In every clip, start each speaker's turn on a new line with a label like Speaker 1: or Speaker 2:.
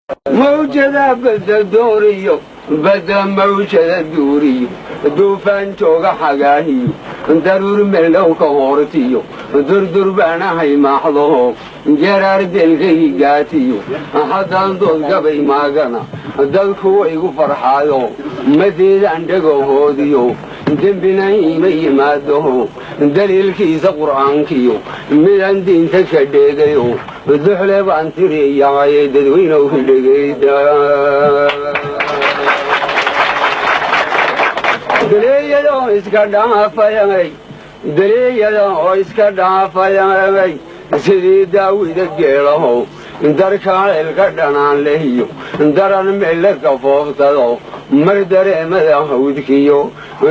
Speaker 1: Mawjada badda dooriyo, badda mawjada duuriyo, duufaan jooga xagaahiyo, daruur meldhow ka hoortiyo, durdur baanahay maaxdaho, jeraar delkaygaatiyo, haddaan doodgabay maagana, dadku waygu farxaayo, madeedaan dhagahoodiyo, dembina iima yimaadaho, daliilkiisa Qur'aankiyo, midaan diinta ka dheegayo, duxle baan tiriyaay, dadweynow dhegayda. Daleeyada oo iska dhaafayay, daleeyada oo iska dhaafayay, sidii daawida geelaho, darkaceelka dhanaan lehiyo, daran meelle ka fooftado, mar dareemada hawdkiyo,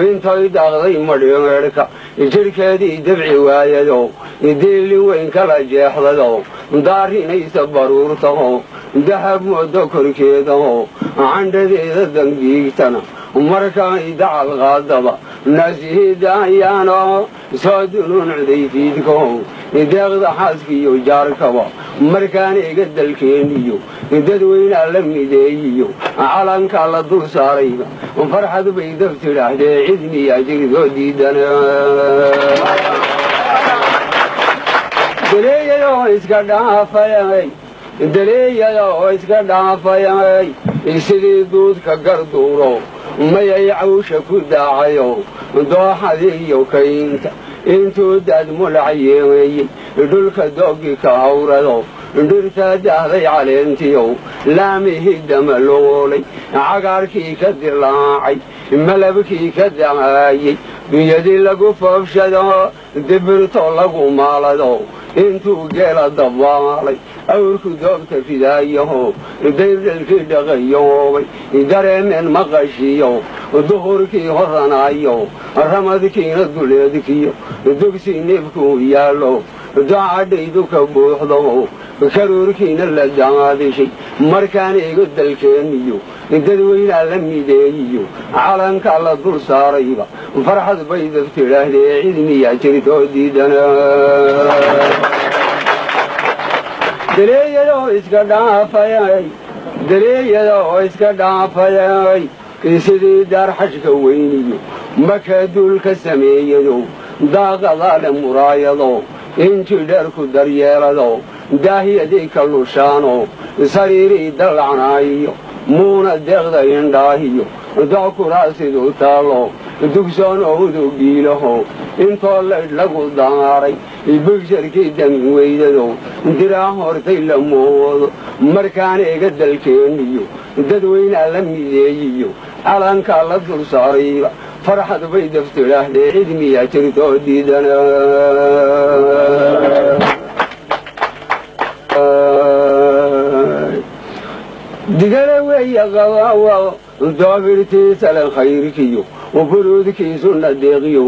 Speaker 1: intoy daaqday madhimeedhka, jidhkeedii dabci waayado, diilli weyn kala jeexdado, daarinaysa baruurtaho, dahab moodo korkeedaho, candhadeeda dangiigtana, markay dacal qaadaba, nasihidayaano soo dunuun cudayfiidkaho, deeqda xaaskiyo jaarkaba, markaan iga dalkeeniyo, dadweynaa la mideeyiyo, calankaa la dul saarayba, farxad bay daf tidhaahdee, cid miyaa jirtoo diidana? Daleeyada oo iska dhaafayay, daleeyada oo iska dhaafayay, sidii duudka garduuro, mayay cawsha ku daacayo, dooxadii iyo kaynta intuu daad mulac yeemeeyey, dhulka doogi ka hawrado, dhirtaa daahday caleentiyow, laamihii damaloolay, cagaarkii ka dilaacay, malabkii ka dacaayey, dunyadii lagu foofshado, dibirto lagu maalado, intuu geela dabaalay, awrku doobta fidaayaho, dayrdhalkii dhaqayoobay, dareemeen maqashiyo, duhurkii horanaayo, ramadkiina duleedkiyo, dugsi neefkuu yaallo, dacadhaydu ka buuxdo, karuurkiina la daadishay, markaan iga dalkeeniyo, dadweynaa la mideeyiyo, calankaa la dul saarayba, farxad bay daf tidhaahdee, cid miyaa jirtoo diidana? Daleeyada oo iska dhaafayay, daleeyada oo iska dhaafayay, sidii daar xashka weyniyo, maka duulka sameeyado, daaqadaale muraayado, injidheerku daryeelado, daahiyadii ka lushaano, sariirii dallacnaayiyo, muuna deeqda indhaahiyo, dockuraasidu taallo, dugsoon oo udugiilaho, intoo laydh lagu daaray, bigsharkii damin weydado, diraa hortay la moodo, markaan iga dalkeeniyo, dadweynaa la mideeyiyo, calankaa la dul saarayba, farxad bay daf tidhaahdee, cid miyaa jirtoo diidana? Digale weeye qabaawa, doobirtiisale khayrkiyo, buruudkiisuna deeqiyo,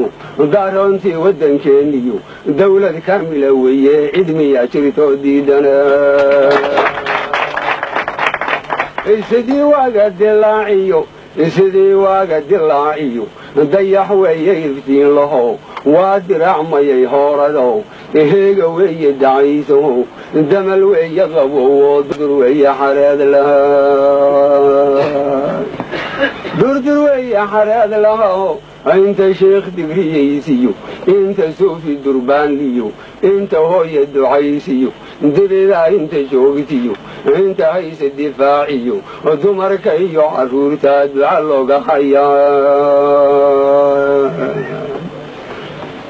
Speaker 1: daaroontii waddankeeniyo, dawlad kaamila weeye, cid miyaa jirtoo diidana? Sidii waaga dilaaciyo, sidii waaga dilaaciyo, dayax weeye iftiin laho, waa diraac mayay hoorado, heega weeye dacaysaho, damal weeye qabowo, durdur weeye xareed laha, durdur weeye xareed lahaho, inta sheekh digriyaysiyo, inta suufi durbaanliyo, inta hooya ducaysiyo, dibidaa inta joogtiyo, inta hayse difaaciyo, dumarka iyo carruurtaa duca looga hayaa.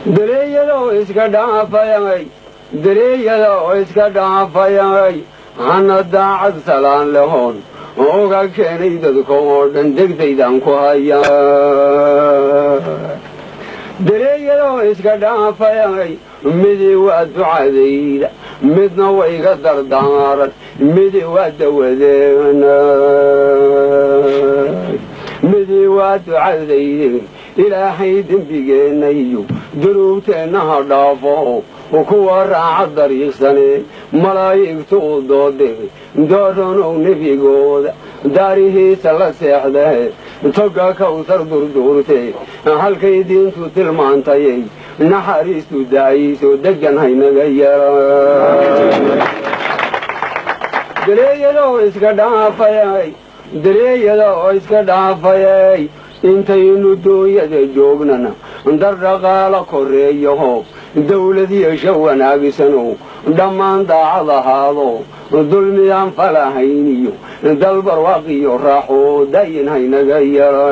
Speaker 1: Daleeyada oo iska dhaafayay, daleeyada oo iska dhaafayay, hana daacad salaan lahoon oga keenay dadka oo dhan, degdaydaan ku hayaa. Daleeyada oo iska dhaafayay, midi waa ducadayda, midna wayga dardaaran, midi waa dawadeena, midi waa ducadayde, Ilaahay dembigeenna iyo dunuubteenna ha dhaafo, kuwa raaca dariiqsane, malaa'igtu u doode, dooranow nebigooda, daarihiisa la seexdae, toga kawsar durduurte, halkay diintu tilmaantayay, naxariistu da'ayso, deggan haynaga yeela. Dareeyadoo iska dhaafayay, dareeyada oo iska dhaafayay. Intaynu duunyada joognana dar dhaqaala koreeyaho, dawlad yeesha wanaagsanow, dhammaan daacad ahaado, dulmiyaan falahayniyo, dalbarwaaqiyo raaxo dayin haynaga yara.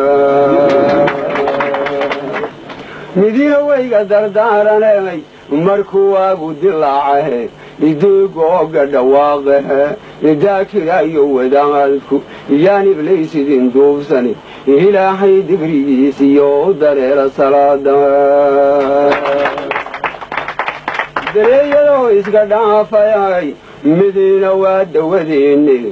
Speaker 1: Midina wayga dardaaranay: markuu waagu dilaacahe, idiigooga dhawaaqahe, daakiraayo wadaadku, yaan Iblays idin duubsani, Ilaahay digrigiisiyo dareera salaada. Dareeyadoo iska dhaafayay. Midiina waa dawadeenne: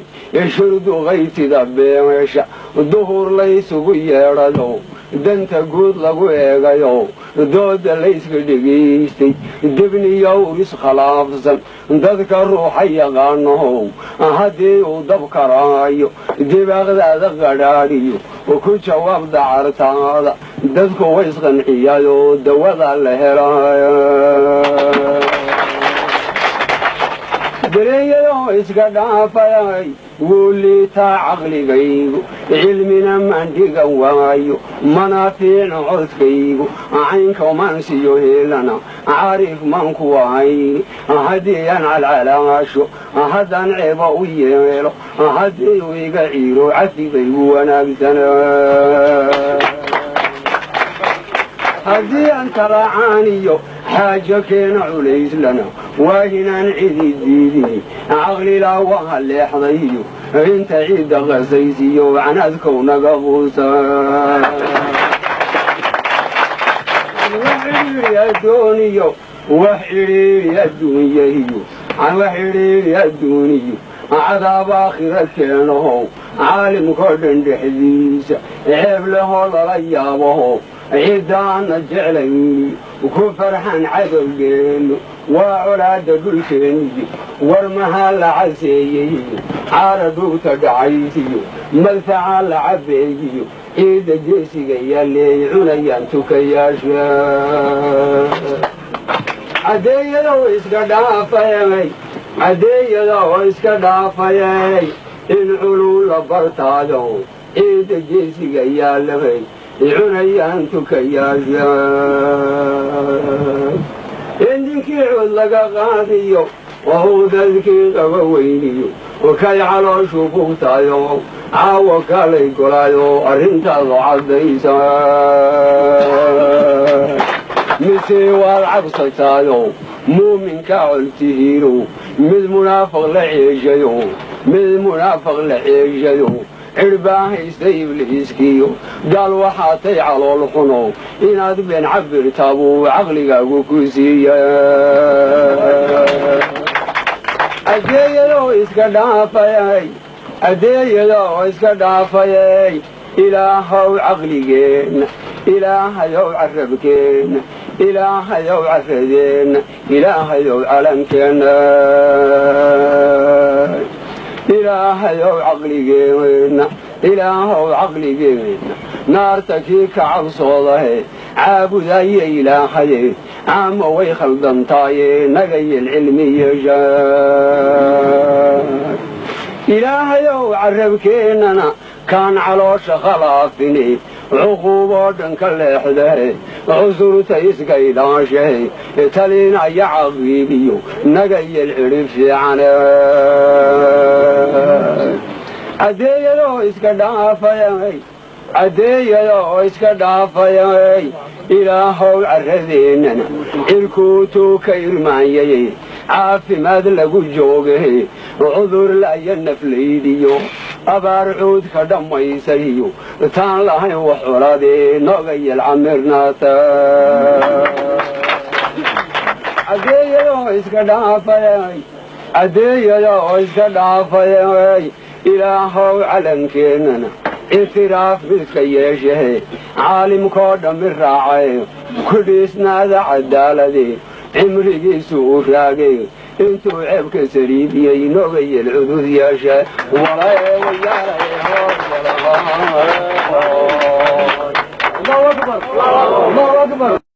Speaker 1: shurduqaytida beesha duhur laysugu yeedhayo, danta guud lagu eegayo, dooda layska dhegaystay, debniyo uris khilaafsan dadka ruuxa yaqaanahow, haddii uu dab karaayo dibaaqdaada qadhaadhiyo, ku jawaab dacartaada, dadku way isqanciyayoo dawada la helay. Dareeyadoo iska dhaafayay. Wuu liitaa caqligaygu, cilmina mandhigan waayo, mana fiicno codkaygu, caynka mansiyo heelana caarif maan ku ahayn. Haddii aan calcalaasho, haddaan ceeba u yeelo, haddii uu iga ciiro, cafigaygu wanaagsana. Haddii aan talacaaniyo xaajo keena culayslana, waa inaan cidi diidini, caqlilaa waha leexdayiyo inta ciidda qasaysiyo canaadkow naga quusa. Wax cidhiidhi addooniyo, wax cidhiidhi adduunyahiyo, wax cidhiidhi adduuniyo cadaab aakhira keenahow, caalimkoo dhan dhexdiisa ceeb lehoo lala yaabaho, ciddaana jeclayni ku farxan cadowgeennu, waa colaadda dhulkeenniyo, war mahaa la caseeyeyiyo, caara dhugta dhacaysiyo, madfacaa la cabeeyiyo, ciidda geesiga yaalleey cunayaan tukayaasha. Caddeeyadow iska dhaafayay, caddeeyada oo iska dhaafayay. In culuu la bartaado, ciidda geesiga yaallamay cunayaan tukayaasha, in ninkii cod laga qaadiyo oo dadkii qaba weyniyo, kay calooshu bugtayo, caawo kalay golaayo, arrintaadu caddaysa. Mise waad cabsataayo muuminka coltihiino, mid munaafiq la ceeshayo, mid munaafiq la ceeshayo, cidhbaa haysta Ibliiskiyo gaal, waxaa tay calool xuno, inaad been cabirtaa buu caqligaagu ku siiya. Addeeyadoo iska dhaafayay, addeeyada oo iska dhaafayay. Ilaahow caqligeenna, Ilaahayow carabkeenna, Ilaahayow carradeenna, Ilaahayow calankeenna, Ilaahayow caqligeenna, Ilaahow caqligeenna, naarta kii ka cabsoodahe caabudaye, Ilaahaye caama way khaldantaaye, nagayel cilmi yeesha. Ilaahayow carabkeennana kaan caloosha khalaafini, cuquuboo dhan ka leexdahe, cusurta iska idhaashahe, talinaya caqiibiyo, nagayel cidhib fiicane. Caddeeyadoo iska dhaafayay, caddeeyada oo iska dhaafayay. Ilaahow carradeennana cirkuutuu ka irmaanyayay, caafimaad lagu joogahe, cudur laya naflaydiyo, abaar cuudka dhammaysayiyo, taan lahayn wax colaadee, nooga yel camirnaata. Caddeeyadoo iska dhaafayay, caddeeyada oo iska dhaafayay. Ilaahow calankeenana ictiraaf midka yeeshahe, caalimkoo dhammi raacay, ku dhiisnaada cadaalade, cimrigiisu u raagay, intuu ceebka saliibiyey, nooga yel cudud yeeshe. Allahu akbar, Allahu akbar.